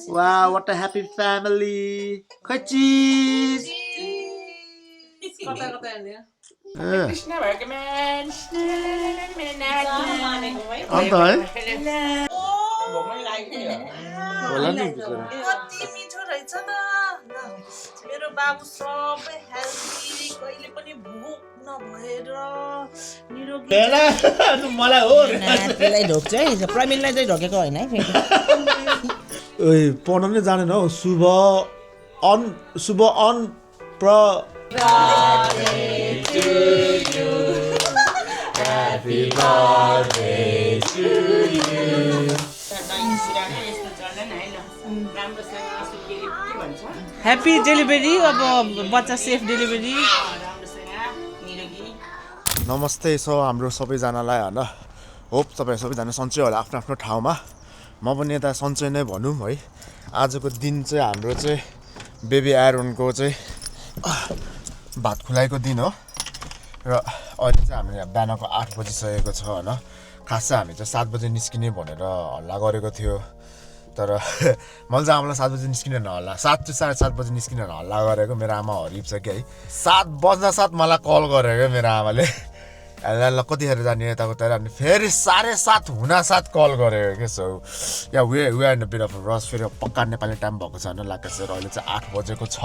Wow, what a happy family. खै चिज कता हेर्ने कृष्ण भएको म्यान अन्त है होला नि कति मिठो रहेछ त मेरो बाबु सबै हेल्दी कहिले पनि भोक नभएर निरोगी मलाई हो नातिलाई ढोक्छ है प्रमिललाई चाहिँ ढोकेको होइन है फेरि ओइ पढ्न नै जानेन हौ शुभ अन प्र Happy birthday to you. Happy delivery अब बच्चा सेफ डेलिभरी नमस्ते सो हाम्रो सबैजनालाई होइन होप तपाईँ सबैजना सन्चै होला आफ्नो आफ्नो ठाउँमा म पनि यता सन्चै नै भनौँ है आजको दिन चाहिँ हाम्रो चाहिँ बेबी आइरोनको चाहिँ भात खुलाइको दिन हो र अहिले चाहिँ हामी बिहानको 8 बजिसकेको छ होइन खास चाहिँ हामी चाहिँ 7 बजे निस्किने भनेर हल्ला गरेको थियो तर मैले चाहिँ आमालाई 7 बजी निस्किने हल्ला 7 चाहिँ 7:30 बजी निस्किने हल्ला गरेको मेरो आमा हरिप छ कि है 7 बज्दा साथ मलाई कल गरेको मेरो आमाले ल कतिखेर जाने यताउता अनि फेरि 7:30 हुनासाथ कल गरेको के so yeah way and beet of रस फेरि पक्का नेपाली टाइम भएको छ होइन लाग्छ सर अहिले चाहिँ 8 बजेको छ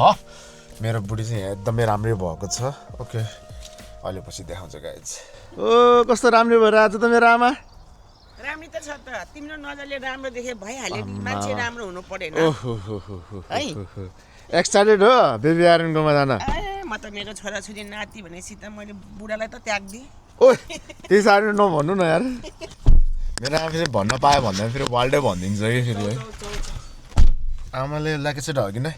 मेरो बुढी चाहिँ एकदमै राम्रै भएको छ ओके अहिले पछि देखाउँछ गाइज ओ कस्तो राम्रो भएर आज त मेरो आमा राम्रो त छ त तिम्रो नजरले राम्रो देखे भइहाल्यो नि मान्छे राम्रो हुनु पर्दैन है एक्साइटेड हो बेबी आइरोनकोमा जान ए म त मेरो छोराछोरी नाति भनेपछि त मैले बुढालाई त त्याग्दिएँ ओ त्यही साह्रो नभन्नु न यार मेरो आमा फेरि भन्न पायो भन्दा फेरि वाल्डै भनिदिन्छ कि फेरि है आमाले लागेछ ढकिन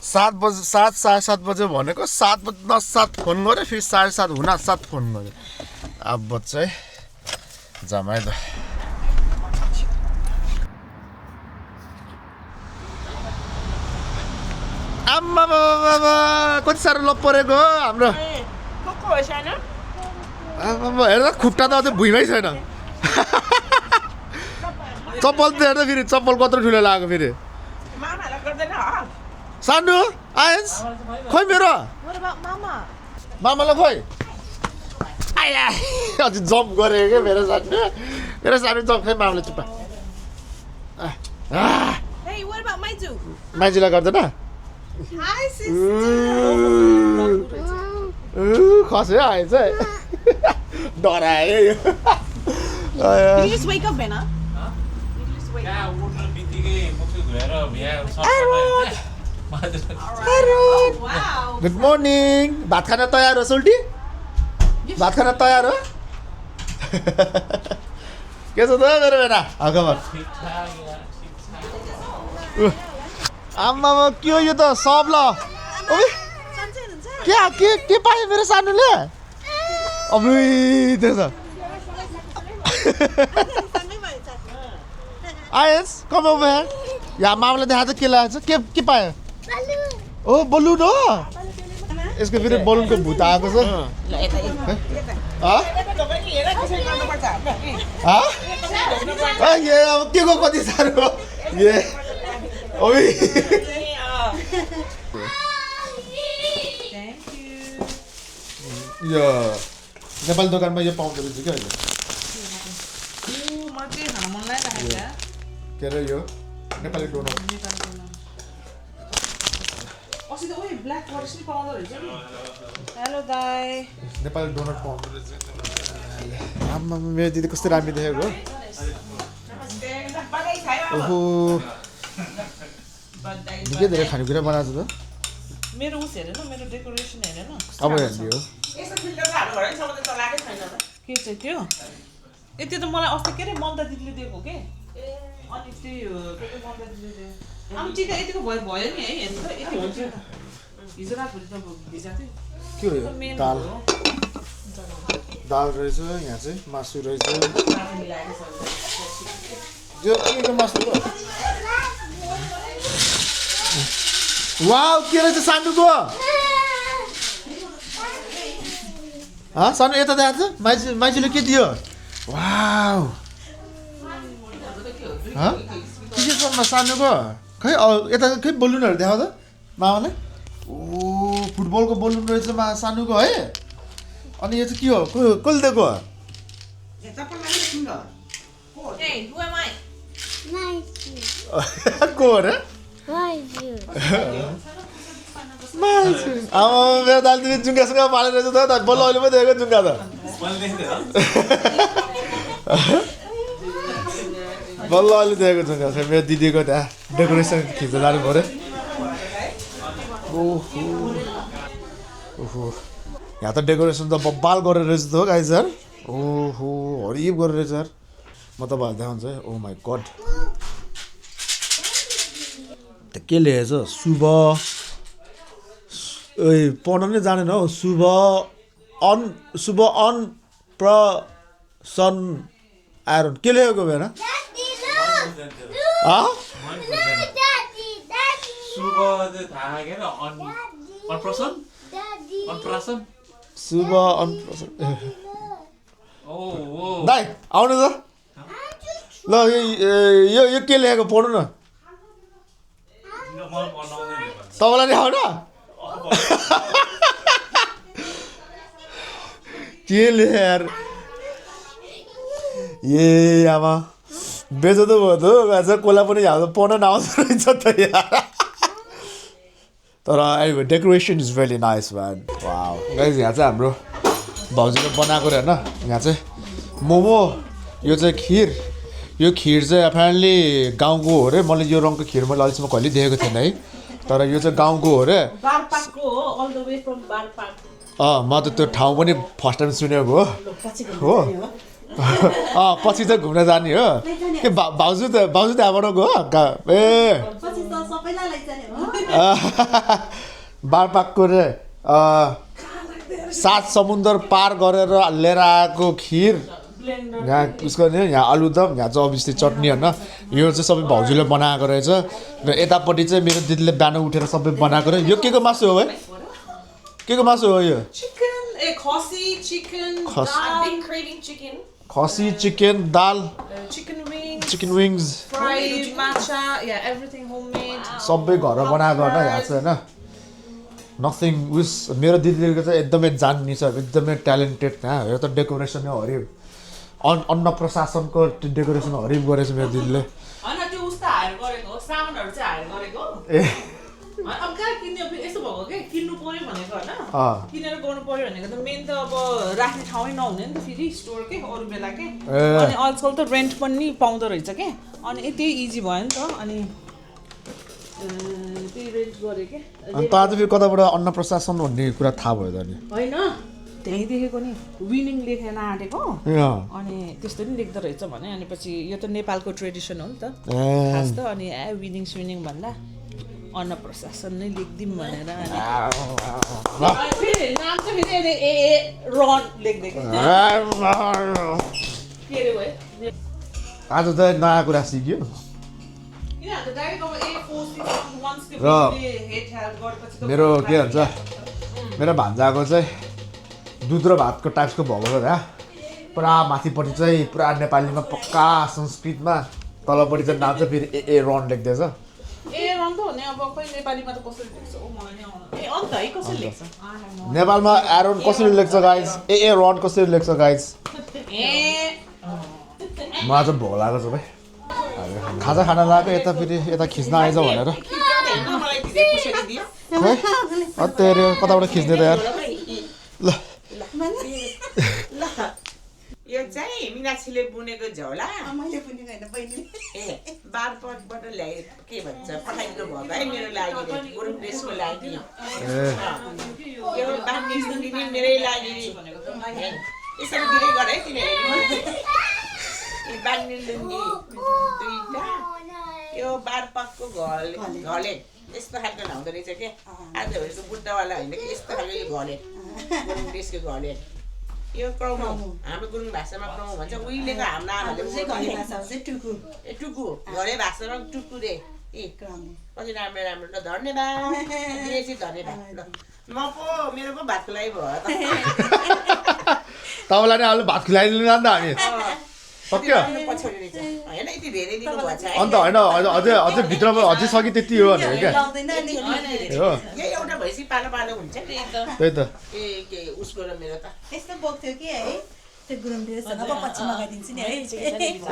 7 बजे 7:30 बजे भनेको 7:07 फोन गऱ्यो फेरि 7:30 हुनासाथ फोन गऱ्यो अब बच्चा है जमाइ त आम्मा बाबा कति साह्रो लप परेको हो हाम्रो हेर्दा खुट्टा त अझै भुइँमै छैन चप्पल त हेर्दा फेरि चप्पल कत्रो ठुलो लाग्यो फेरि सानो आएस खोइ मेरो मामालाई खोइ आया अझै जम्प गरेको क्या मेरो सानो जम्प खोइ मामाले चुप्पा माइजूलाई गर्दैन खस्यो आएछ डरायो गुड मर्निङ भात खान तयार हो सोल्टी भात खान तयार हो के छ त मेरो बेटा खबर आम्मामा के हो यो त सब ल के पायो मेरो सानोले अबुई त्यसो आएस कम ओभर हियर या मामाले देखाएको के लागेको छ के पायो ओ बलुन हो यसको फेरि बलुनको भूत आएको छ अब के को कति साह्रो ए यो नेपाली दोकानमा यो पाउँदो रहेछ क्या अहिले के अरे यो नेपाली डोनट नेपाली डोनट पाउँदो रहेछ आम्मा मेरो दिदी कस्तो राम्रो देखेको ओहो निकै धेरै खानेकुरा बनाएको छ त मेरो उस हेरेन मेरो डेकोरेसन हेरेन अब हेर्ने हो के चाहिँ त्यो त्यो त मलाई अस्ति के अरे ममता दिदीले दिएको के अनि त्यही हो ममता दिदीले दियो अनि टिका यतिको भयो नि है हेर्नु त यति हुन्छ हिजो रातभरि त भिजाएको थियो के हो दाल दाल रहेछ यहाँ चाहिँ मासु रहेछ यो के मासु हो वाउ के रहेछ सानुको सानो यता देखाएको छ माइजूले के दियो वाउ टी सर्टमा सानुको खै यता खै बलुनहरू देखाउ त मामालाई ओ फुटबलको बलुन रहेछ सानोको है अनि यो चाहिँ के हो कसले दिएको Hey, who am I? को हो र आमा मेरो दाल तिमी जुङ्गासँग पालेर रहेछ त बल्ल अहिले पो देखेको जुङ्गा त बल्ल अहिले देखेको जुङ्गा छ मेरो दिदीको त्यहाँ डेकोरेसन खिच्न जानु पऱ्यो ओहो यहाँ त डेकोरेसन त बब्बाल गरेर रहेछ त हो गाइज यार ओहो हरिब गरेर रहेछ यार म तपाईँहरू देखाउँछु है ओ माई गड के लेखेछ शुभ पढ्न नै जानेन हौ शुभ अन प्रसन आइरन के लेखेको बेर शुभ अनप्रसन दाइ आउनु त ल यो के लेखेको पढ्नु न तपाईँलाई देखाउन के लेखे यार ए आमा बेचो त भयो त गाछ कसलाई पनि यहाँ पढ्न नआउँदो रहेछ त यार तर अहिले decoration is very nice man wow guys यहाँ चाहिँ हाम्रो भाउजूले बनाएको होइन यहाँ चाहिँ मोमो यो चाहिँ खिर यो खिर चाहिँ एप्यारेन्टली गाउँको हो अरे मैले यो रङको खिर मैले अहिलेसम्म कहिले देखेको थिएन है तर यो चाहिँ गाउँको हो अरे म त त्यो ठाउँ पनि फर्स्ट टाइम सुनेको हो पछि चाहिँ घुम्न जाने हो के भाउजू त्यहाँबाट गयो ए बारपाकको रे 7 समुद्र पार गरेर लिएर आएको खिर यहाँ उसको नि यहाँ आलुदम यहाँ चाहिँ अभियसली चटनी होइन यो चाहिँ सबै भाउजूले बनाएको रहेछ र यतापट्टि चाहिँ मेरो दिदीले बिहान उठेर सबै बनाएको रहेछ यो के को मासु हो है के को मासु हो यो खसी चिकन दाल चिकन विङ्स सबै घर बनाएको होइन यहाँ चाहिँ होइन नथिङ उस मेरो दिदीको चाहिँ एकदमै जान्ने छ एकदमै ट्यालेन्टेड त्यहाँ यो त डेकोरेसन नै हरिब अन्न प्रशासनको डेकोरेसन हरिब गरेछ मेरो दिदीले ए अब कहाँ किन्ने यस्तो भएको के किन्नु पर्यो भनेको होइन किनेर गर्नु पर्यो भनेको त मेन त अब राख्ने ठाउँै नहुने नि त फेरि स्टोर के अरू बेला के अनि आजकल त रेन्ट पनि पाउँदो रहेछ के अनि त्यही इजी भयो नि त अनि त्यही रेन्ट गरे के अनि त आज फेरि कताबाट अन्न प्रशासन भन्ने कुरा थाहा भयो त नि होइन त्यहीँ देखेको नि विनिङ लेखेर आँटेको अनि त्यस्तो नि लेख्दो रहेछ भने अनि पछि यो त नेपालको ट्रेडिसन हो नि त खास त अनि विनिङ स्विनिङ भन्दा अन्न प्रशासन नै लेखिदिउँ भनेर नाम चाहिँ फेरि ए रन लेखिदिएको के अरे भयो आज त नयाँ कुरा सिक्यो र मेरो के भन्छ मेरो भान्जाको चाहिँ दुध र भातको टाइप्सको भएको छ त्यहाँ पुरा माथिपट्टि चाहिँ पुरा नेपालीमा पक्का संस्कृतमा तलपट्टि चाहिँ नाम चाहिँ फेरि ए रन लेख्दैछ नेपालमा एरोन कसरी लेख्छ गाइज ए रन कसरी लेख्छ गाइज म आज भोक लागेको छ भाइ खाजा खान लाग्यो यता फेरि यता खिच्न आएछ भनेर खै अत्यारे कताबाट खिच्ने त यार ल यो चाहिँ मीनाक्षीले बुनेको झोला मैले बुनेको होइन बहिनीले ए बारपटबाट ल्याए के भन्छ पठाइदिनु भयो है मेरो लागि गुरुङ ड्रेसको लागि यो बाँध्ने सुन्दिने मेरै लागि यसरी दिँदै गर है तिनीहरूले बाँध्ने लुङ्गी दुईटा यो बारपटको घले यस्तो खालको लाउँदो रहेछ क्या आजहरूको बुट्टावाला होइन कि यस्तो खालको यो घले गुरुङ ड्रेसको घले यो क्रौमो हाम्रो गुरुङ भाषामा क्रौमो भन्छ उहिलेको हाम्रो आमाहरूले टुकु घरे भाषामा टुकु रे ए कति राम्रो राम्रो ल धन्यवाद दिएपछि धन्यवाद ल म पो मेरो पो भात खुवाइ भयो त तपाईँलाई नै अलि भात खुवाइदिनु नि त हामी सक्यो पछाडि रहेछ होइन यति धेरै दिनुभएको छ है अन्त होइन अझै भित्रमा अझै सकी त्यति हो भनेर क्या हो यही एउटा भैँसी पालो पालो हुन्छ नि त्यही त के उसको र मेरो त यस्तो बोक्थ्यो कि है त्यो गुरुङसँग अब पछि मगाइदिन्छु नि है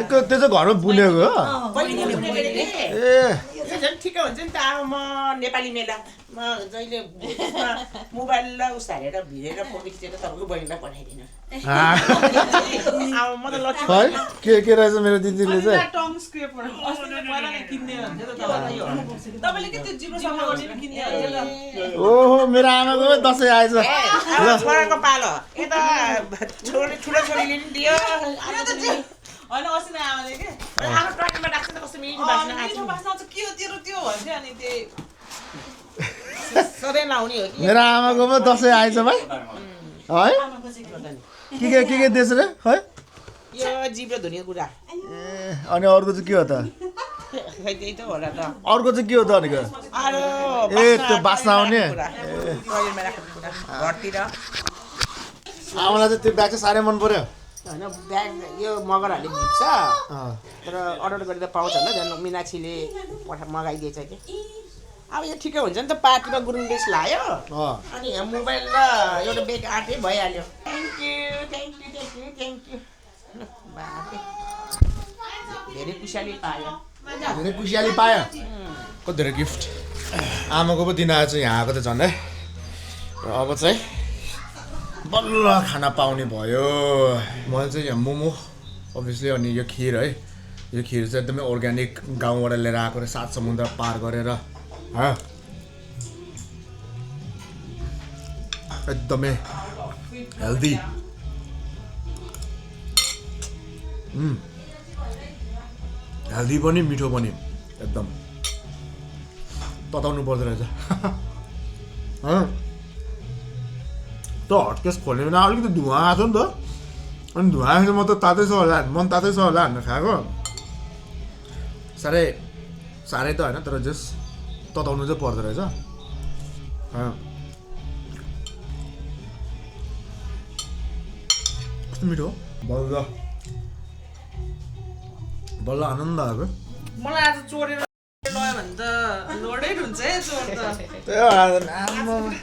त्यो चाहिँ घरमा बुनेको हो बहिनीले बुनेको रे के ए यो झन् ठिकै हुन्छ नि त अब म नेपाली मेला म जहिले उसमा मोबाइल र उस हालेर भिरेर फोटो खिचेर तपाईँको बहिनीलाई पठाइदिनु अब म त लट्ठी है के रहेछ मेरो दिदीले चाहिँ टङ स्क्रेपर अस्ति पहिला नै किन्ने भन्छ त तपाईँले के त्यो जिब्रो सफा गर्ने किन्ने भन्छ ओहो मेरो आमाको दसैँ आएछ अब छोराको पालो यता ठुलो छोरीले नि दियो होइन अस्ति नै आमाले के आफ्नो टकीमा राख्छ त कस्तो मिठो बास्ना मिठो बास्ना आउँछ के हो तेरो त्यो भन्थ्यो अनि त्यही सधैँ लाउने हो कि मेरो आमाको पो दसैँ आएछ भाइ है के दिएछ रे है यो जिब्रो धुने कुरा ए अनि अर्को चाहिँ के हो त खै त्यही त होला त अर्को चाहिँ के हो त अनिको अरू ए त्यो बास्ना आउने टोइलेटमा राख्ने कुरा घरतिर आमालाई चाहिँ त्यो ब्याग चाहिँ साह्रै मन पर्यो होइन ब्याग यो मगरहरूले भिज्छ तर अर्डर गरेर पाउँछ होला झन् मिनाक्षीले मगाइदिएछ कि अब यो ठिकै हुन्छ नि त पार्टीमा गुरुङ ड्रेस लायो अनि मोबाइल र एउटा ब्याग आँटे भइहाल्यो थ्याङ्क यू धेरै खुसियाली पायो धेरै खुसियाली पायो कति धेरै गिफ्ट आमाको पो दिन आएछ यहाँ आएको त झन् है र अब चाहिँ बल्ल खाना पाउने भयो मैले चाहिँ यहाँ मोमो अभियसली अनि यो खिर है यो खिर चाहिँ एकदमै अर्ग्यानिक गाउँबाट लिएर आएको र 7 समुद्र पार गरेर एकदमै हेल्दी हेल्दी पनि मिठो पनि एकदम तताउनु पर्दो रहेछ त हटकेस खोल्ने बेला अलिकति धुवा आएको थियो नि त अनि धुवा आएपछि म त तातै छ होला मन तातै छ होला भनेर खाएको साह्रै त होइन तर जस तताउनु चाहिँ पर्दो रहेछ कस्तो मिठो बल्ल आनन्द आएको मलाई आज चोरेर लयो भने त लोडै हुन्छ है चोर त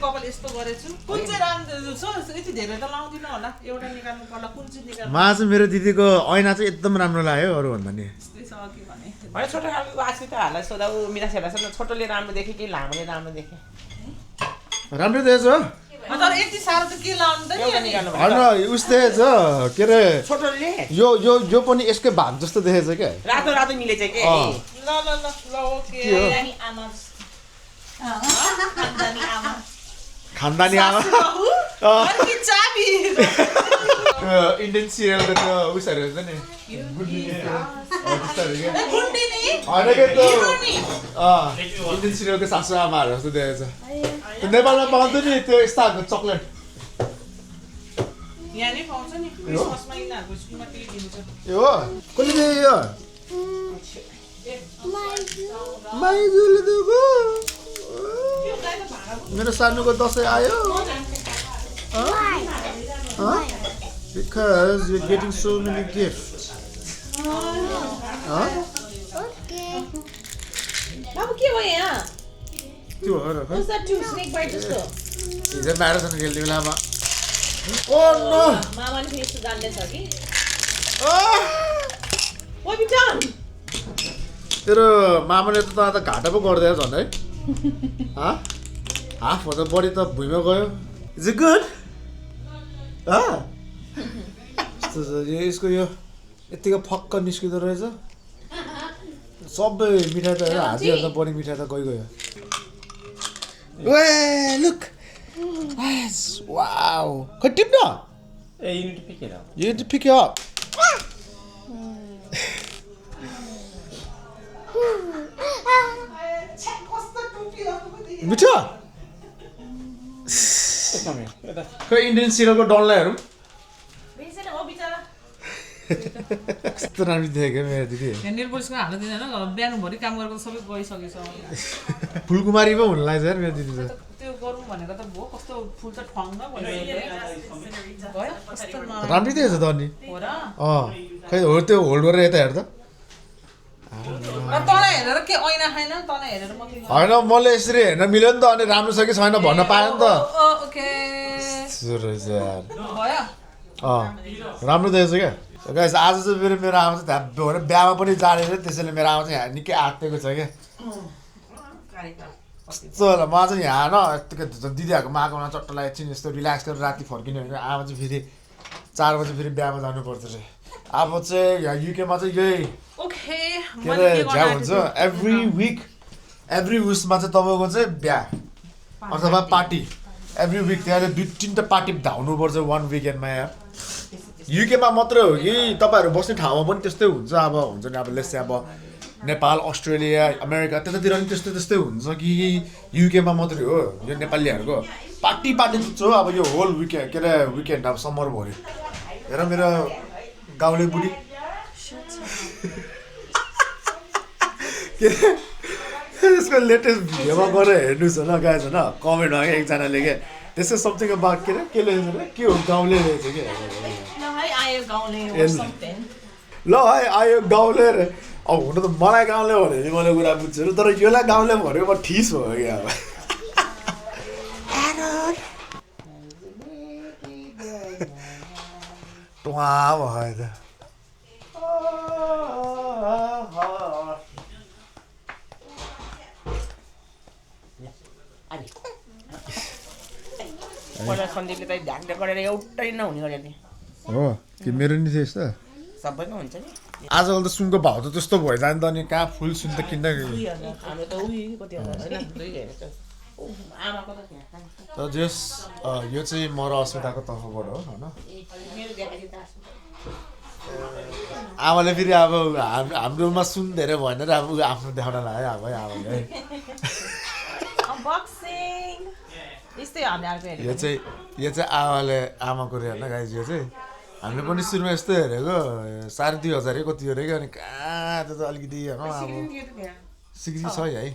कपाल यस्तो गरेछु कुन चाहिँ राम्रो छ यति धेरै त लाउँदिनँ होला एउटा निकाल्नु पर्ला कुन चाहिँ निकाल्नु मा चाहिँ मेरो दिदीको ऐना चाहिँ एकदम राम्रो लाग्यो अरूभन्दा नि त्यस्तै छ कि भने होइन छोटो खालको आजकल त हाल्दा सोधा ऊ मिनाक्षीहरूलाई छोटोले राम्रो देखेँ कि लामोले राम्रो देखेँ राम्रै देखेछ तर यति साह्रो त के लाउनु त नि एउटा अनि निकाल्नु होइन उस देखेछ के अरे छोटोले यो पनि यसकै भाग जस्तो देखेछ क्या रातो रातो मिलेछ के ल ओके खानदानी आमा अर्की चाबी इन्डियन सिरियलको त्यो उसहरू हुन्छ नि गुन्डी नि होइन के त्यो इन्डियन सिरियलको सासु आमाहरू जस्तो देखेछ त्यो नेपालमा पाउँथ्यो नि त्यो यस्तो खालको चक्लेट यहाँ नै पाउँछ नि क्रिसमसमा यिनीहरूको स्कुलमा त्यही दिन्छ यो हो कसले दियो यो माइजूले दिएको मेरो सानोको दसैँ आयो because you're getting so many gifts अब के भयो यहाँ त्यो हो र खै कस्तो टु स्नेक बाइट जस्तो हिजो म्याराथन खेल्ने बेलामा ओ नो मामाले फेरि यस्तो जान्दैछ कि What have you done? तेरो मामाले त घाटा पो गर्दैन झन् है हाफ भन्दा बढी त भुइँमा गयो इज इट गुड यसको यो यतिको फक्क निस्किँदो रहेछ सबै मिठाई त हाजीभन्दा बढी मिठाई त गइगयो Hey, look! Wow! Hey, Timna! Hey, you need to pick it up. You need to pick it up. मिठो Come here. खै इन्डियन सिरियलको डनलाई हेरौँ बेचेर हो बिचरा कस्तो राम्रो देखेको मेरो दिदी यहाँ निर्बोल्सको हाल्नु दिँदैन बिहानभरि काम गरेको सबै गइसकेछ फुलकुमारी पो हुन लाग्छ यार मेरो दिदी त त्यो गरौँ भनेको त भयो कस्तो फुल त ठङ्ग भयो कस्तो राम्रै देखेछ त अनि हो र खै हो त्यो होल्ड गरेर यता हेर त तँलाई हेरेर के ऐना छैन तँलाई हेरेर म के होइन मैले यसरी हेर्न मिल्यो नि त अनि राम्रो छ कि छैन भन्न पाएँ नि त ओके भयो भयो राम्रो देखेछ क्या गाइस आज चाहिँ मेरो आमा चाहिँ त्यहाँ भएर बिहामा पनि जाने थियो त्यसैले मेरो आमा चाहिँ यहाँ निकै आत्तिएको छ क्या कस्तो होला म चाहिँ यहाँ न यत्तिकै दिदीहरूको माकोमा चट्टलाई एकछिन यस्तो रिल्याक्स गरेर राति फर्किने भनेर आमा चाहिँ फेरि 4 बजी फेरि बिहामा जानु पर्छ रे अब चाहिँ यहाँ युकेमा चाहिँ यही ओके के अरे झ्याउ हुन्छ एभ्री उसमा चाहिँ तपाईँको चाहिँ बिहा अथवा पार्टी एभ्री विक त्यहाँले 2-3टा पार्टी धाउनुपर्छ 1 विकेन्डमा यार युकेमा मात्रै हो कि तपाईँहरू बस्ने ठाउँमा पनि त्यस्तै हुन्छ अब हुन्छ नि अब लेट्स अब नेपाल अस्ट्रेलिया अमेरिका त्यतातिर पनि त्यस्तै हुन्छ कि युकेमा मात्रै हो यो नेपालीहरूको पार्टी छ अब यो होल विकेन्ड के अरे विकेन्ड अब समरभरि हेर मेरो गाउँले बुढी के यसको लेटेस्ट भिडियोमा गएर हेर्नुहोस् न गाइज होइन कमेन्टमा क्या एकजनाले के त्यसै समथिङ अबाउट के लेखेछ के हो गाउँले रहेछ कि ल है आयो गाउँले रे अब हुन त मलाई गाउँले भन्यो भने मैले कुरा बुझ्छु तर योलाई गाउँले भन्यो म ठिस भयो कि अब टुवा भयो त सन्दीपले त ढ्याक्क गरेर एउटै नहुने गरे नि हो कि मेरो नि थियो यस्तो सबैको हुन्छ नि आजकल त सुनको भाउ त त्यस्तो भइजान्छ त अनि कहाँ फुल सुन त किन्न हाम्रो त उही कति होला होइन 2 हेरेछ आमाको त त जस यो चाहिँ म र अस्मिताको तर्फबाट हो होइन मेरो देखाइ त आमाले फेरि अब हाम्रोमा सुन धेरै भनेर अब आफ्नो देखाउन लाग्यो अब है आमाले अनबक्सिङ यस्तै हामी अर्को हेरेको यो चाहिँ आमाको रे होइन गाइज यो चाहिँ हामीले पनि सुरुमा यस्तो हेरेको 2500 कति हो रे अनि कहाँ त्यो त अलिकति होइन अब सिक्री छ है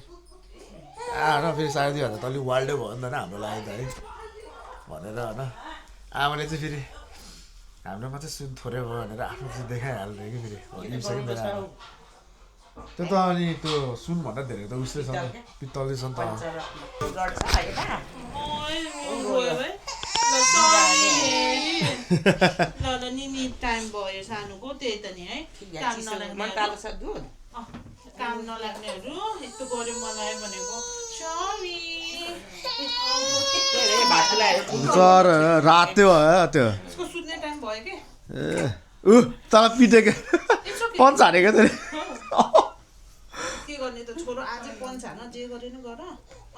होइन फेरि 2500 त अलिक वाइल्डै भयो नि त हाम्रो लागि त है भनेर होइन आमाले चाहिँ फेरि हाम्रोमा चाहिँ सुन थोरै भयो भनेर आफ्नो चाहिँ देखाइहाल्ने कि फेरि त्यो त अनि त्यो सुनभन्दा धेरै त उस्तै छ पित्तलले छ नि त ल निनी टाइम भयो सानोको त्यही त नि है काम नलाग्नेहरू यस्तो गर्यो मलाई भनेको सरी रात भयो त्यो उसको सुत्ने टाइम भयो कि तल पिटेको पन्च हानेको थियो के गर्ने त छोरो अझै पन्च हान जे गरे नि गर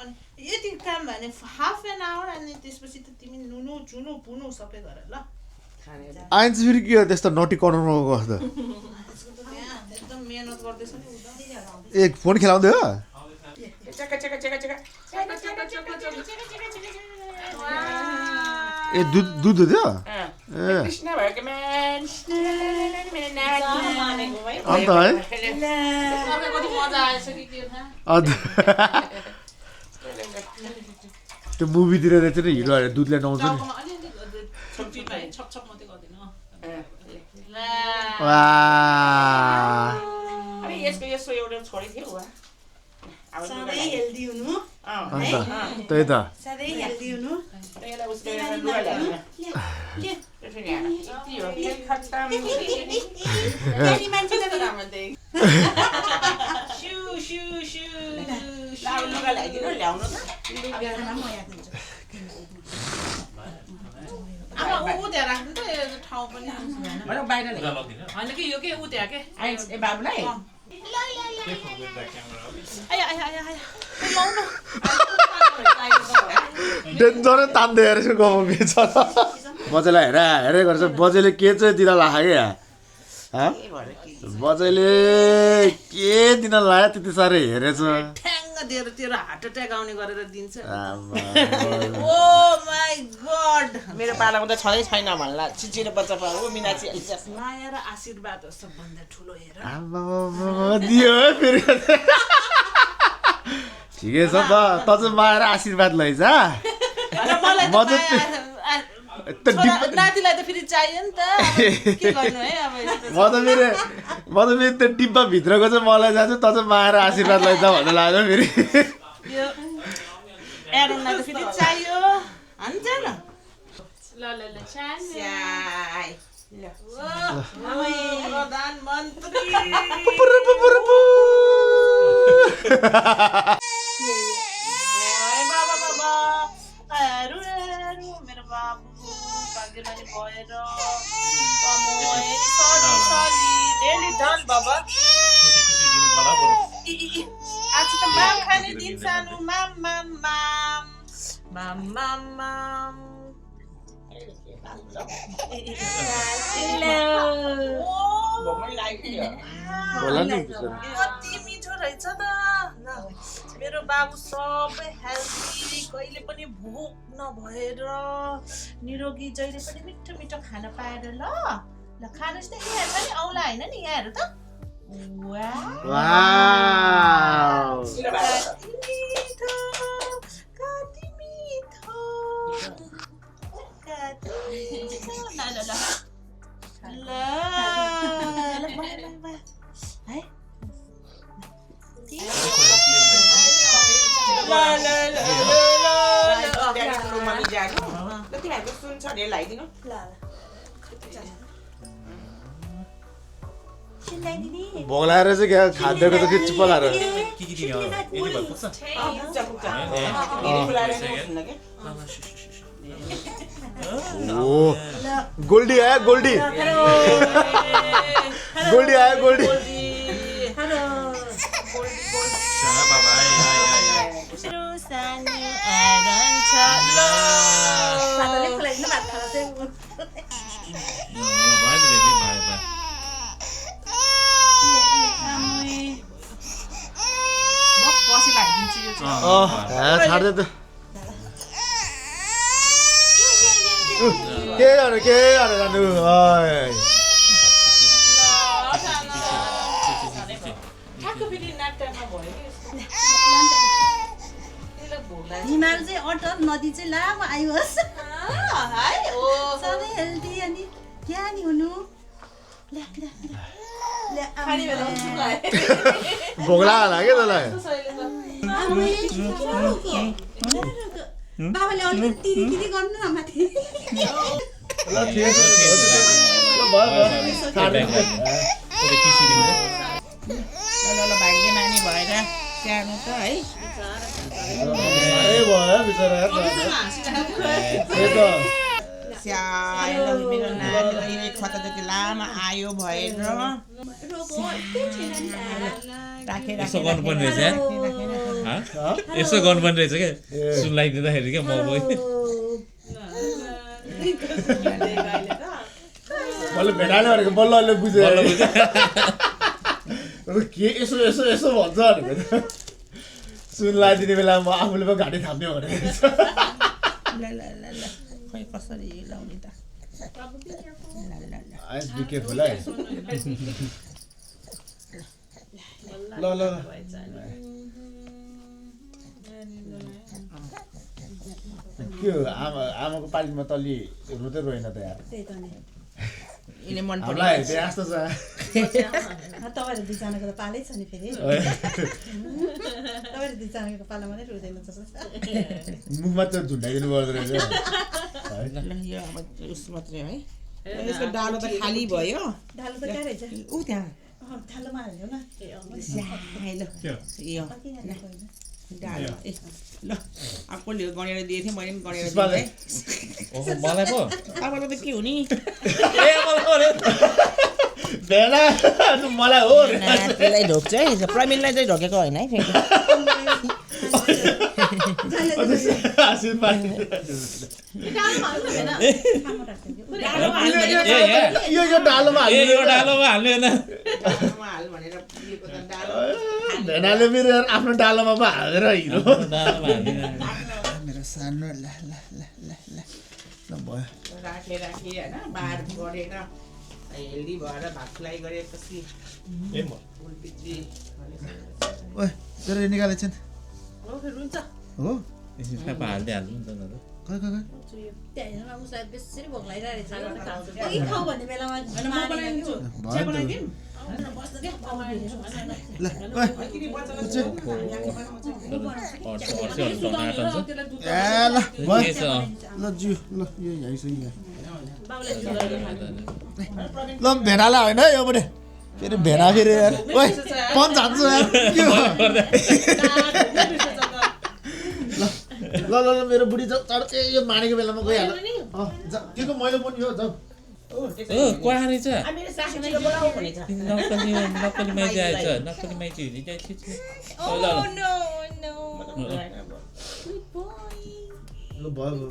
अनि यति काम भयो भने हाफ एन आवर अनि त्यसपछि त तिमी नुनु चुनु पुनु सबै गर ल आइन चाहिँ फेरि के हो त्यस्तो नटी कर्नरमा कस्तो एकदम मेहनत गर्दैछ नि ए फोन खेलाउँदै हो ए दुध थियो कृष्ण भएको अन्त है कति मजा आएछ कि के अन्त त्यो मुभीतिर रहेछ नि हिरोहरूले दुधले नुहाउँछ नि छप मात्रै गर्दैन अरे यसको एउटा छोरी थियो सधैँ हेल्दी हुनु अन्त त्यही त सधैँ हेल्दी हुनु लुगा ल्याइदिनु ल्याउनु आमा ऊ त्यहाँ राख्नु त ठाउँ पनि बाहिर होइन कि यो के ऊ त्यहाँ के ए बाबुलाई डेन्जरै तान्दै हेरेछ गफ बेच बजेलाई हेरे गर्छ बजेले के चाहिँ दिन लाग्यो क्या बजेले के दिन लाग्यो त्यति साह्रो हेरेछ ठ्याङ्ग दिएर तेरो हार्ट एट्याक आउने गरेर दिन्छ ओ माई गड मेरो पालामा त छँदै छैन भन्ला चिचिरो बच्चा पाऊ मिनाची माया र आशीर्वाद हो सबभन्दा ठुलो हेर दियो है फेरि ठिकै छ त चाहिँ माया र आशीर्वाद लैजा नातिलाई त फेरि चाहियो नि त के गर्नु है अब म त फेरि त्यो डिब्बा भित्रको चाहिँ मलाई जान्छ त चाहिँ माएर आशीर्वाद लैजा भन्नु लाग्यो फेरि यो एरोनलाई त फेरि चाहियो हान्छ न ल ल ल स्याइ ल प्रधानमन्त्री बाबा बाबा हेरु हेरु मेरो बाबु भाग्यमानी भएर सरी डेली डन बाबा आज त माम खाने दिन सानो माम माम माम माम माम माम कति मिठो रहेछ त मेरो बाबु सबै हेल्दी कहिले पनि भोक नभएर निरोगी जहिले पनि मिठो मिठो खाना पाएर ल ल खानुहोस् न यहाँ छ नि औला होइन नि यहाँहरू त कति मिठो तिमीहरूको सुन छ अरे लगाइदिनु भोग लागेर चाहिँ क्या खाँदैको त त्यो चुप्प लाएर गोल्डी आयो गोल्डी गोल्डी आयो गोल्डी छाड्दै त के अरे जानु हिमाल चाहिँ अटल नदी चाहिँ लामो आइयोस् सधैँ हेल्दी अनि क्या नि हुनु भोग लाग्यो क्या तँलाई बाबाले अलिकति तिरी गर्नु न माथि भाग्यमानी भएर स्याहार्नु त है मेरो नानीलाई खत जति लामो आयो भएर यसो गर्नुपर्ने रहेछ यसो गर्नुपर्ने रहेछ क्या सुन लगाइदिँदाखेरि क्या म मैले भेटाएन भनेको बल्ल अहिले बुझेँ के यसो यसो यसो भन्छ भनेको सुन लगाइदिने बेला म आफूले पो घाँटी थाप्ने भनेको खै कसरी लाउने त बी केयरफुल है ल ल के हो आमाको पालिमा तल्ली रुँदै रोएन त यार यिनी मन हामीलाई जस्तो छ तपाईँहरू दुईजनाको त पालै छ नि फेरि तपाईँहरू दुईजनाको पालामा नै रुँदैन जस्तो मुखमा चाहिँ झुन्डाइदिनु पर्दो रहेछ यो अब उस मात्रै है यसको डालो त खाली भयो ढालो त कहाँ रहेछ ऊ त्यहाँ ढालोमा हाल्यो न यो डालो ए ल कसले गनेर दिएको थियो मैले पनि गनेर दिएँ मलाई पो तपाईँलाई त के हुने भेला मलाई हो त्यसलाई ढोक्छ है प्रमिललाई चाहिँ ढोकेको होइन है फेरि यो डालोमा हाल्ने भेनाले मेरो आफ्नो डालोमा पो हालेर हिरो मेरो सानो ल ल ल ल ल भयो राखे होइन बार गरेर हेल्दी भएर भात फ्राई गरेपछि ओए तेरो निकालेछन् हो फेरि हुन्छ हो सापा हाल्दै हाल्नु नि त न खै खै खै त्यहाँ हेर्नुमा उसलाई बेसी भोक लागिरहेको रहेछ के खाऊ भन्ने बेलामा बनाइदिन्छु चिया बनाइदिउँ ल ए ल भयो ल जिउ ल यो आइसक्यो ल भेनाला होइन है यो पनि फेरि भेना फेरि यार ओइ पन जान्छु यार के हो ल ल ल मेरो बुढी जाऊ चढ ए यो मानेको बेलामा गइहाल के को मैले पनि यो जाऊ क्या रहेछ मेरो सासूले बोलाऊ भनेछ नक्कली माइती आएछ नक्कली माइती हिँडिरहेको छ ल भयो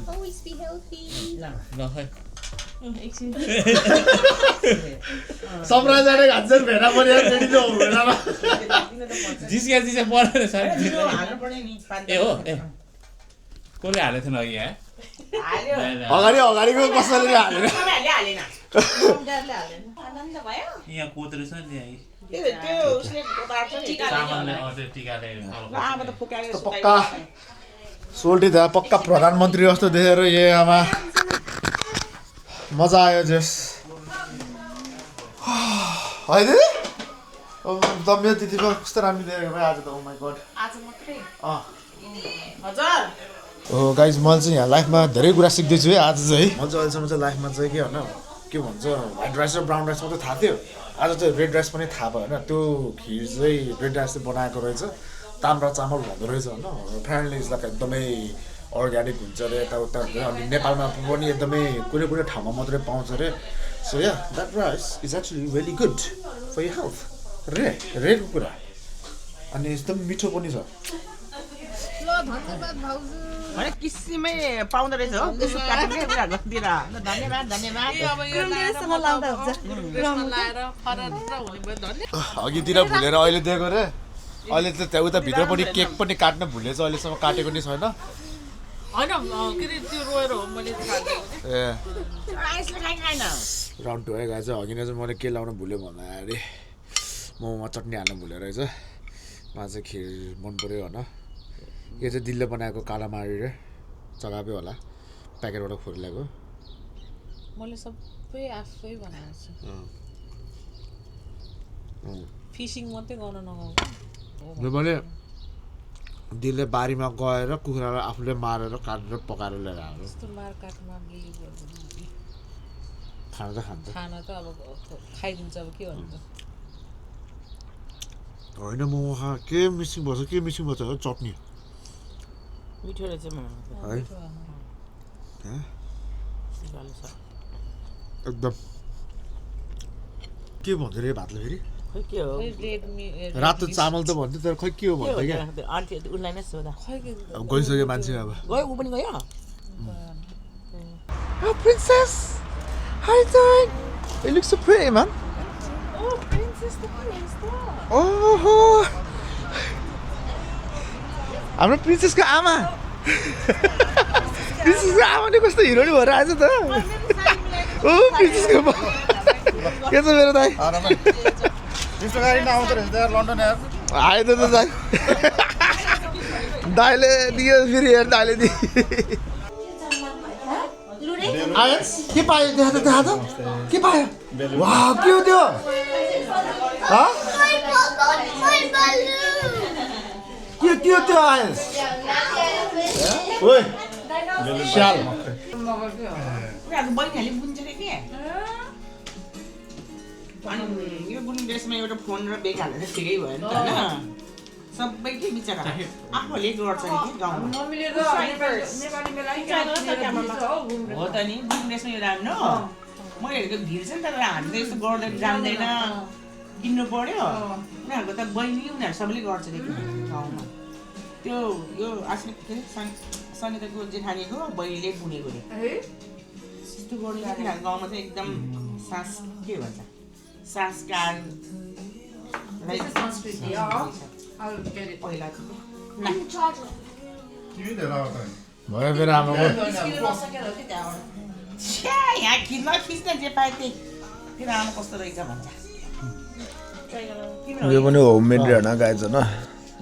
Always be healthy. ल खै सरप्राइज आएर घान्छन् भेना पनि यार फेरि त्यो भेनामा जिस्का परेन साह्रै हाल्नुपर्ने नि ए हो ए कसले हालेको थिएन अघि यहाँ हाल्यो अगाडिको कसैले हालेन हालेन आनन्द भयो यहाँ कोत रहेछ नि त्यो उसले बाटो चामलले टिकाले अब त फुकायो पक्का सोल्टी दा पक्का प्रधानमन्त्री जस्तो देखेर यो आमा मजा आयो जस है दिदी त मेरो दिदीको कस्तो राम्रो देखेको भाइ आज त ओ माई गड आज मात्रै अँ हजुर हो गाइज मैले चाहिँ यहाँ लाइफमा धेरै कुरा सिक्दैछु है आज चाहिँ म चाहिँ अहिलेसम्म चाहिँ लाइफमा चाहिँ के होइन के भन्छ व्हाइट राइस र ब्राउन राइस मात्रै थाहा थियो आज चाहिँ रेड राइस पनि थाहा भयो होइन त्यो खिर चाहिँ रेड राइसले बनाएको रहेछ ताम्रा चामल भन्दो रहेछ होइन फ्यामिली इज लाइक एकदमै अर्ग्यानिक हुन्छ अरे यताउता हुन्छ अनि नेपालमा पनि एकदमै कुनै कुनै ठाउँमा मात्रै पाउँछ अरे so yeah that rice is actually very good for your health रेडको कुरा अनि एकदम मिठो पनि छ हरेक किसिमै पाउँदो रहेछ हो यसो काटेर कुरा गर्दिएर धन्यवाद धन्यवाद अघितिर भुलेर अहिले दिएको रे अहिले त त्यहाँ उता भित्रपट्टि केक पनि काट्न भुलेछ अहिलेसम्म काटेको नि छैन ए राउन्ड टु है गएछ अघि नै चाहिँ मैले के लाउन भुल्यो भन्दाखेरि मोमोमा चटनी हाल्नु भुल्यो रहेछ मलाई चाहिँ खिर मन पऱ्यो होइन यो चाहिँ दिलले बनाएको कालामारी रे चगापै होला प्याकेटबाट खोलिरहेको मैले सबै आफै बनाएको छु फिसिङ मात्रै गर्न नगाउँ मैले दिलले बारीमा गएर कुखुरालाई आफूले मारेर काटेर पकाएर लिएर आएको त्यस्तो मार काटमा बिलिभ गर्दैन खाना त खान्छ खाना त अब खाइदिन्छ अब के भन्छ होइन मोमो खा के मिसिङ भएछ हो चटनी मिठो रहेछ है एकदम के भन्थ्यो रे भातले फेरि खै के हो रातो चामल त भन्थ्यो तर खै के हो भन्थ्यो क्या आन्टी उसलाई नै सोधा अब गइसक्यो मान्छे अब गयो ऊ पनि गयो Oh, princess! How you doing? You look so pretty, man. Oh, princess the prince. Oh, हाम्रो प्रिन्सेसको आमा प्रिन्सेसको आमाले कस्तो हिरोनी भएर आएछ त ओ प्रिन्सेसको के छ मेरो दाइ त्यस्तो गाडी नआउँदो रहेछ यार लन्डन यार आयो त दाइ दाइले दियो फेरि यार दाइले दियो आयस के पायो देखा त के पायो वाह के हो त्यो के हो त्यो आयस ओइ स्याल उनीहरूको बहिनीहरूले बुन्छ अरे के अनि यो बुनिङ ड्रेसमा एउटा फोन र बेग हालेर ठिकै भयो नि त होइन सबै के बिचरा आफूले गर्छ नि कि गाउँमा हो त नि बुनिङ ड्रेसमा यो राम्रो म हेरेको भिड छ नि त हामीले त यस्तो गर्दैन जान्दैन किन्नु पर्यो उनीहरूको त बहिनी उनीहरू सबैले गर्छ कि गाउँमा त्यो यो आश्रित के अरे सनिताको जेठानीको बहिनीले बुनेको अरे त्यस्तो गर्नु तिनीहरूको गाउँमा चाहिँ एकदम सास के भन्छ संस्कार पहिलाको भयो मेरो आमाको यहाँ खिच्न जे पाए त्यही तेरो आमा कस्तो रहेछ भन्छ यो पनि होममेड होइन गाइज होइन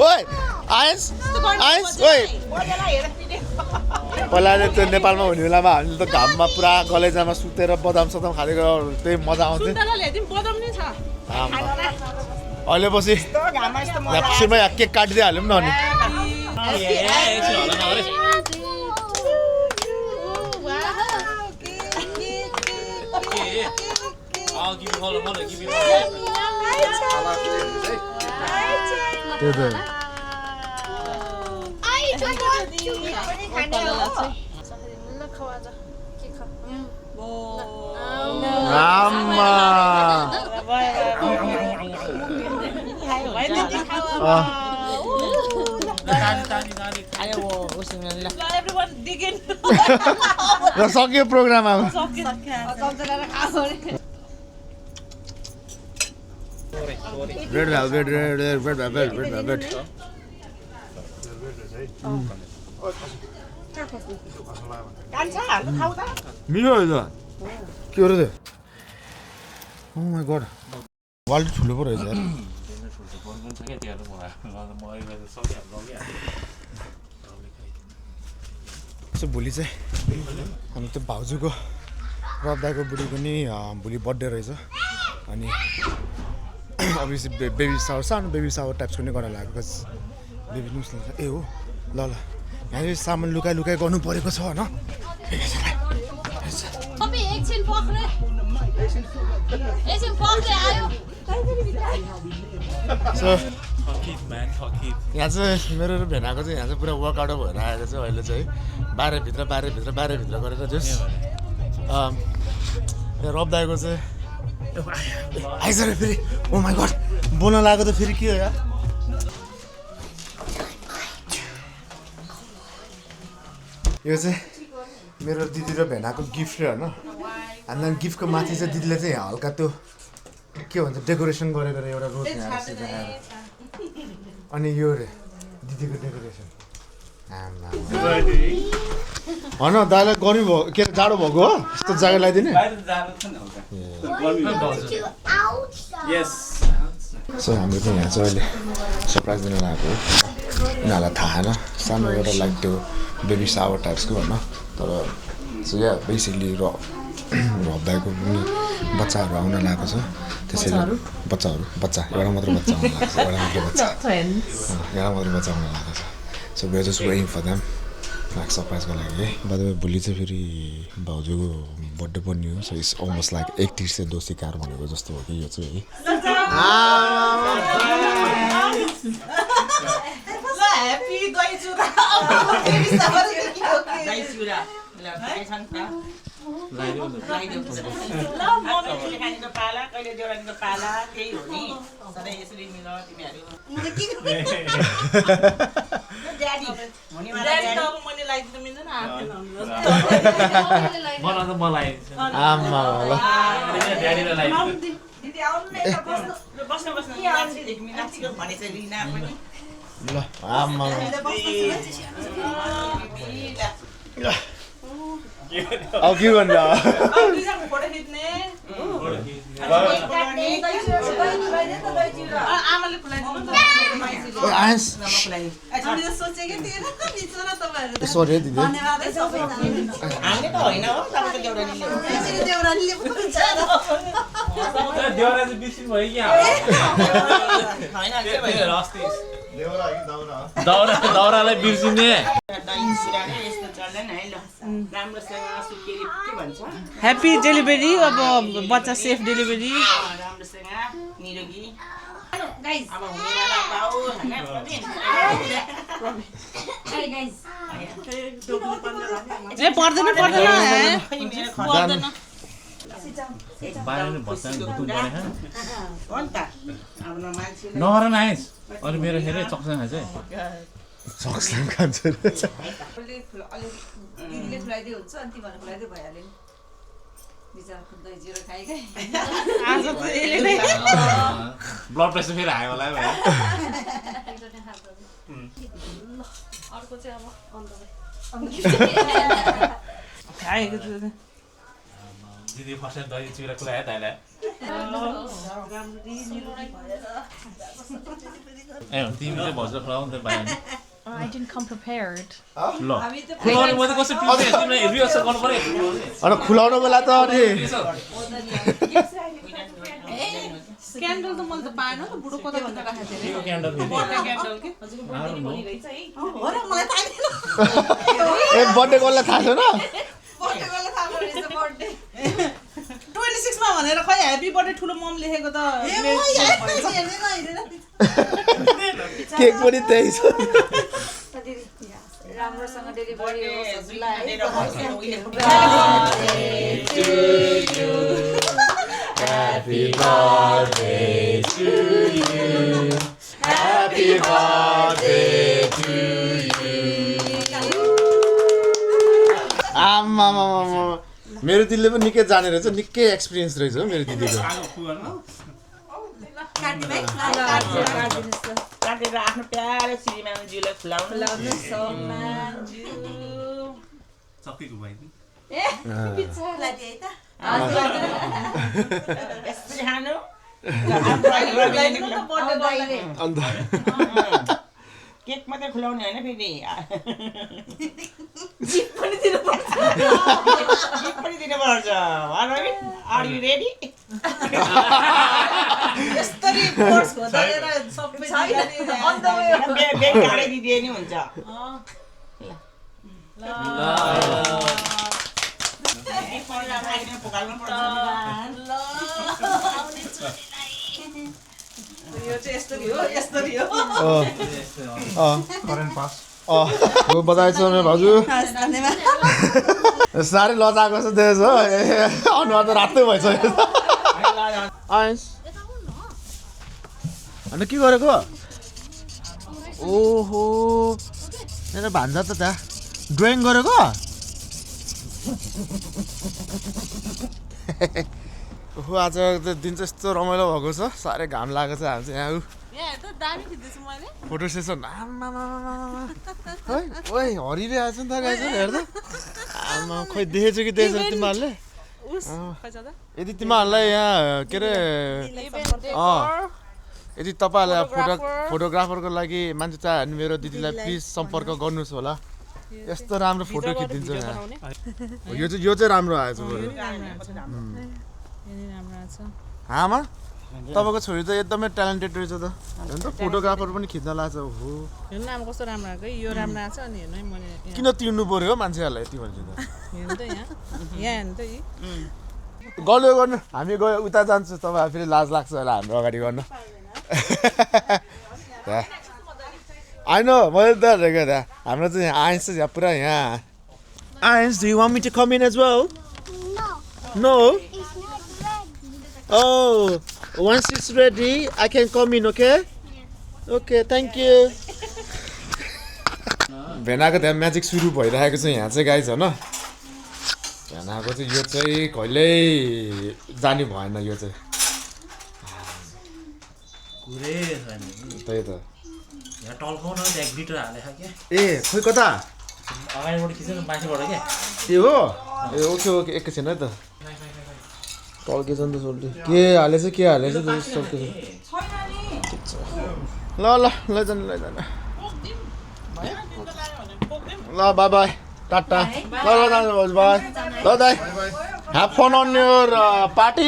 ओइ आइस ओइ पहिला त्यो नेपालमा हुने बेलामा हामीले त घाममा पुरा कलेजामा सुतेर बदाम सदाम खाँदै त्यही मजा आउँथ्यो अहिले पछि यहाँ सुरुमा यहाँ केक काटिदिइ हाल्यौँ न अनि त्यही त आम्मा र सक्यो प्रोग्राम अब red velvet red velvet red velvet मिठो रहेछ के हो र त्यो ओ माई गड वाल्टी ठुलो पो रहेछ यार सो भोलि चाहिँ हामी त्यो भाउजूको रब्दाको बुढीको नि भोलि बर्थडे रहेछ अनि अभियसली बेबी सावर सानो बेबी सावर टाइप्सको नै गर्न लागेको बेबी न्युज ए हो ल ल यहाँ चाहिँ सामान लुकाइ लुकाइ गर्नु परेको छ होइन सो यहाँ चाहिँ मेरो र भेनाको चाहिँ यहाँ चाहिँ पुरा वर्कआउट भएर आएको छ अहिले चाहिँ बाह्रभित्र गरेर जस यहाँ रब्दाएको चाहिँ आइज रे फेरि ओ माई गड बोल्न लागेको त फेरि के हो यार यो चाहिँ मेरो दिदी र भेनाको गिफ्ट होइन अनि गिफ्टको माथि चाहिँ दिदीले चाहिँ यहाँ हल्का त्यो के भन्छ डेकोरेसन गरेर एउटा रोज यहाँ अनि यो रे दिदीको डेकोरेसन होइन दाइलाई गर्मी भयो के अरे जाडो भएको हो यस्तो जग्गा लगाइदिने सो हाम्रो चाहिँ यहाँ चाहिँ अहिले सरप्राइज दिन लागेको हो उनीहरूलाई थाहा होइन सानो एउटा लाइक त्यो बेबी सावर टाइप्सको होइन तर सो या बेसिकली रब्दाको पनि बच्चाहरू आउन लागेको छ त्यसैले बच्चा एउटा मात्र बच्चा आउन लागेको छ एउटा मात्र बच्चा आउन लागेको छ so we are just waiting for them like सरप्राइजको लागि है बादमा भोलि चाहिँ फेरि भाउजूको बर्थडे पनि हो सो इट्स अलमोस्ट लाइक एक तिर से दोषी कार भनेको जस्तो हो कि यो चाहिँ है अब के भन्नु सरी दिदी दाउरालाई बिर्सिने ह्याप्पी डेलिभरी अब बच्चा सेफ डेलिभरी पर्दैन नगर नाइस अनि मेरो हेरे चक्सन खान्छ सक्सले खान्छ दिदीले खुलाइदियो हुन्छ अनि तिमीहरू खुलाइदियो भइहाल्यो नि बिचरा दही जिरो खाइ ब्लड प्रेसर फेरि हाई होला अर्को चाहिँ अब खाएको दिदी फर्स्ट दही चिउरा खुलायो ताइलाई तिमी चाहिँ भन्छ खुलाउनु त पाएन I didn't come prepared. ल खुलाउने म त कसरी प्रिपेयर तिमीलाई रिहर्सल गर्नु पर्यो अनि खुलाउनु बेला त अनि क्यान्डल त मैले त पाएन त बुढो कता कता राखेको थिएँ यो क्यान्डल क्यान्डल के ए बर्थडे कसलाई थाहा छैन 26 मा भनेर खै ह्यापी बर्थडे ठुलो मम लेखेको त केक पनि त्यही छ राम्रोसँग डेलिभरी होस् हजुरलाई Happy birthday to you. Happy birthday to you. आमा मेरो दिदीले पनि निकै जाने रहेछ निकै एक्सपिरियन्स रहेछ हो मेरो दिदीको काटेर आफ्नो प्यारो श्रीमानज्यूलाई खुलाउनु चक्कीको भाइ यसरी खानु अन्त केक मात्रै खुलाउने होइन फेरि जिप पनि दिनुपर्छ गिफ्ट पनि दिनुपर्छ आर यु रेडी यस्तरी कोर्स खोजेर सबै बेग गाडी दिदिए नि हुन्छ यो चाहिँ यस्तरी हो करेन्ट पास बधाई छ मेरो भाउजू साह्रै लजाएको जस्तो देखेछ हो अनुहार त रातै भइसक्यो आइस अन्त के गरेको ओहो मेरो भान्जा त त्यहाँ ड्रइङ गरेको ओहो आज दिन चाहिँ यस्तो रमाइलो भएको छ साह्रै घाम लागेको छ हामी चाहिँ यहाँ यहाँ त दामी खिच्दैछु मैले फोटो सेसन ओइ हरिरहेको छ नि त गाइस हेर त आमा खोइ देखेछु कि देखेछ तिमीहरूले यदि तिमीहरूलाई यहाँ के अरे यदि तपाईँहरूलाई फोटोग्राफरको लागि मान्छे चाह्यो भने मेरो दिदीलाई प्लिज सम्पर्क गर्नुहोस् होला यस्तो राम्रो फोटो खिचिदिन्छ यहाँ यो चाहिँ राम्रो आएछ आमा तपाईँको छोरी त एकदमै ट्यालेन्टेड रहेछ त हेर्नु त फोटोग्राफर पनि खिच्न लाग्छ हो हेर्नु आमा कस्तो राम्रो आएको है यो राम्रो आएको छ अनि हेर्नु है मैले किन तिर्नु पर्यो हो मान्छेहरूलाई यति भन्छ त हेर्नु त यहाँ हेर्नु त गल्यो गर्नु हामी गयो उता जान्छु तपाईँ फेरि लाज लाग्छ होला हाम्रो अगाडि गर्नु होइन मैले त हेरेको त्यहाँ हाम्रो चाहिँ यहाँ आइन्स चाहिँ यहाँ पुरा यहाँ आइन्स do you want me to come in as well no Oh, once it's ready, I can come in, okay? Okay, thank you. भेनाको त्यहाँ म्याजिक सुरु भइरहेको छ यहाँ चाहिँ गाइज होइन भेनाको चाहिँ यो चाहिँ कहिल्यै जाने भएन यो चाहिँ त्यही त यहाँ टल्काउन 1 लिटर हालेको क्या ए खोइ कता अगाडिबाट खिचेर माथिबाट क्या ए हो ए ओके ओके एकैछिन है त टल्केछ नि त सोल्टी के हालेछ ल लैजान ल बाई बाई टाटा ल जानुहोस् बाई ल दाइ have fun on your party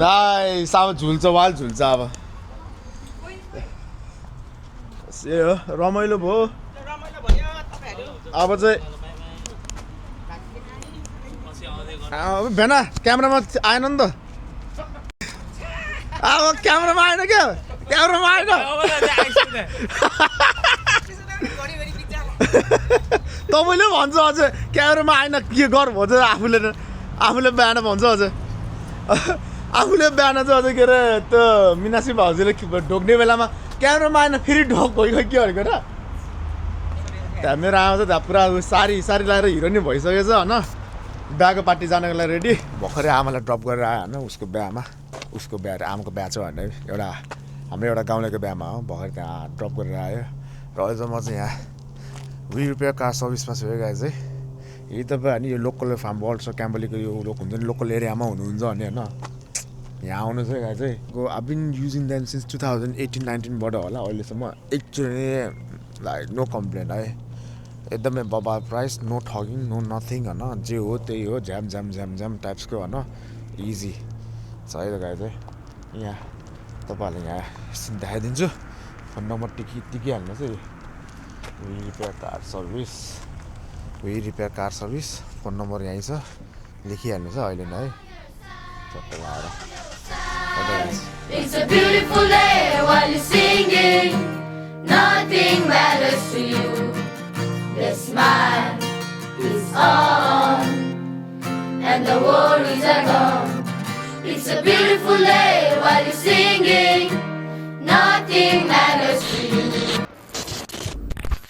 दाइ साब झुल्छ वाल झुल्छ अब ए हो रमाइलो भयो अब चाहिँ भेना क्यामेरामा आएन नि त अब क्यामेरामा आएन क्या क्यामेरामा आएन तपाईँले भन्छ अझ क्यामेरामा आएन के गर भन्छ आफूले बिहान भन्छ अझ आफूले बिहान चाहिँ अझ के अरे त्यो मिनासी भाउजूले ढोक्ने बेलामा क्यामेरामा आएन फेरि ढोक भइगयो के भनेको र त्यहाँ मेरो आमा चाहिँ त्यहाँ पुरा सारी लगाएर हिरो नि भइसकेछ होइन बिहाको पार्टी जानको लागि रेडी भर्खरै आमालाई ड्रप गरेर आयो होइन उसको बिहामा उसको बिहा आमाको बिहा छ भने एउटा हाम्रो एउटा गाउँलेको बिहामा हो भर्खर त्यहाँ ड्रप गरेर आयो र अझ म चाहिँ यहाँ 20 रुपियाँ कार सर्भिसमा छु है गाइज है यही तपाईँ होइन यो लोकल फार्म वर्ल्ड क्याम्बलीको यो लोक हुन्छ नि लोकल एरियामा हुनुहुन्छ भने होइन यहाँ आउनु चाहिँ गाई चाहिँ I been using them since 2018-19बाट होला अहिलेसम्म एक्चुअली लाइक नो कम्प्लेन है एकदमै बबाल प्राइस नो ठगिङ नो नथिङ होइन जे हो त्यही हो झ्याम झ्याम झ्याम झ्याम टाइप्सको होइन इजी छ है त गाई चाहिँ यहाँ तपाईँहरूलाई यहाँ एकछिन देखाइदिन्छु फोन नम्बर टिकिहाल्नुहोस् है we repair car service phone number यहीँ छ लेखिहाल्नुहोस् है अहिले नै है चट्ट लाएर It's a beautiful day while you're singing. Nothing matters to you. The smile is on and the worries are gone. It's a beautiful day while you're singing. Nothing matters.